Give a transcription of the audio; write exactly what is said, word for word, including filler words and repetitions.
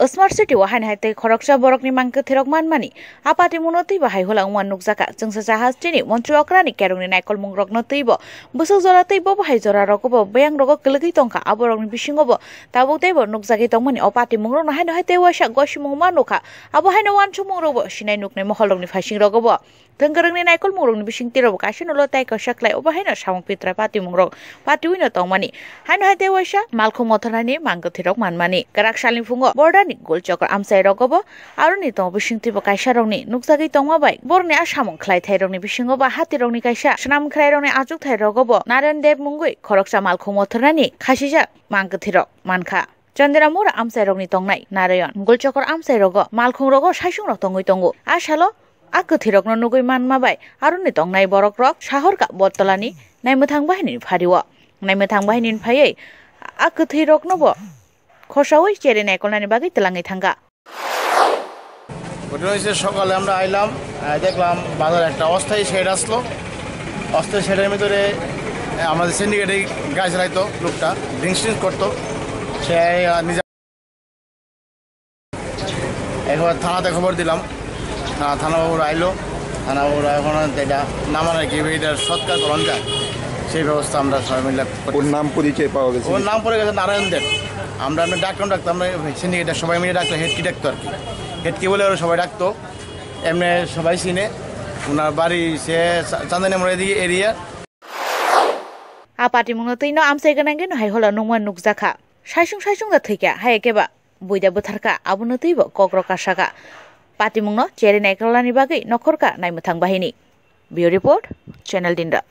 Smart City o haino hai tei khoroksa borokni mang kwthwirok manmani a patimungno twibo hai hwla wngma nukjakha. Chwngsacha hasteni montri okrani kerongni naikolmungrokno twibo bwswk jora tei bobo hai jorarogobo beyang rogo kwlwgwi tongkha. Aborokni bisingobo tabuk teibo nukjagwi tongmani o patimungrokno haino hai tei waisa gosimungma nukha. Abo haino uansukmungrokbo sinai nuknai moholrokni phaisingrogobo. Thwngkwrwngni naikolmungrokni bisingtwirobo kaisa nolo tai kaisa khlai obo haino samung pitra patimungrok patiwino tongmani. Haino hai tei waisa malkhung mothornani mang kwthwirok manmani. Kwrak salni phungo borderni Golchokor amchairogobo aroni tongo bisingtwibo kaisarokni nukjagwi tongma bai borokni a samung khlaithairokni bisingobo hatirokni kaisa swnam khwrairokni achukthairokgobo Narayan Deb mungwi khoroksa malkhung mothornani khasijak mang kwthwirok mankha. Chandramura amchairokni tongnai Narayan, Golchokor amchairogo malkhungrogo saichungrok tongwi tongo. A salo a kwthwirokno nugwi manma bai aroni tongnai borokrok Sahorka Bottalani naimwthang bahinini phario. Naimwthang bahinini phaiwi a kwthwiroknobo khosaui cherwi naikolnani bagwi twlangwi thangkha. ঘটনা হয়েছে, সকালে আমরা আইলাম, আহ, দেখলাম বাজারে একটা অস্থায়ী শেড আসলো। অস্থায়ী শেডের ভিতরে, আহ, আমাদের সিন্ডিকেটে গাড়ি চালাইতো লোকটা, ড্রিঙ্কস ট্রিঙ্কস করতো। সে, আহ, নিজে একবার থানাতে খবর দিলাম, আহ, থানা বাবুরা আইলো, থানা বাবুরা এখন এটা নামান আর কি, এটার সৎকার করান যায়, সেই ব্যবস্থা আমরা সবাই মিলে করতেছি। ওর নাম পরিচয় পাওয়া গেছে? ওর নাম পড়ে গেছে নারায়ণ দেব। আমরা এমনি ডাকতাম ডাকতাম, আমরা সিন্ডিকেটে সবাই মিলে ডাকতো, হেডকি ডাকতো আর কি। হেডকি বলে ওরা সবাই ডাকতো, এমনি সবাই চিনে। ওনার বাড়ি সে চা-, চান্দানি মোড়ের দিকে area. A patimungno twi no amchai gwnangwi no hai holo nungma nukjakha. Saisung saisung da thwikha, hai khe ba buida bwtharkha, abono twibo kokrok kasakha. Patimungno cherwi naikolnani bagwi nokhorkha naimwthang bahini. Bureau Report, Channel Dinda.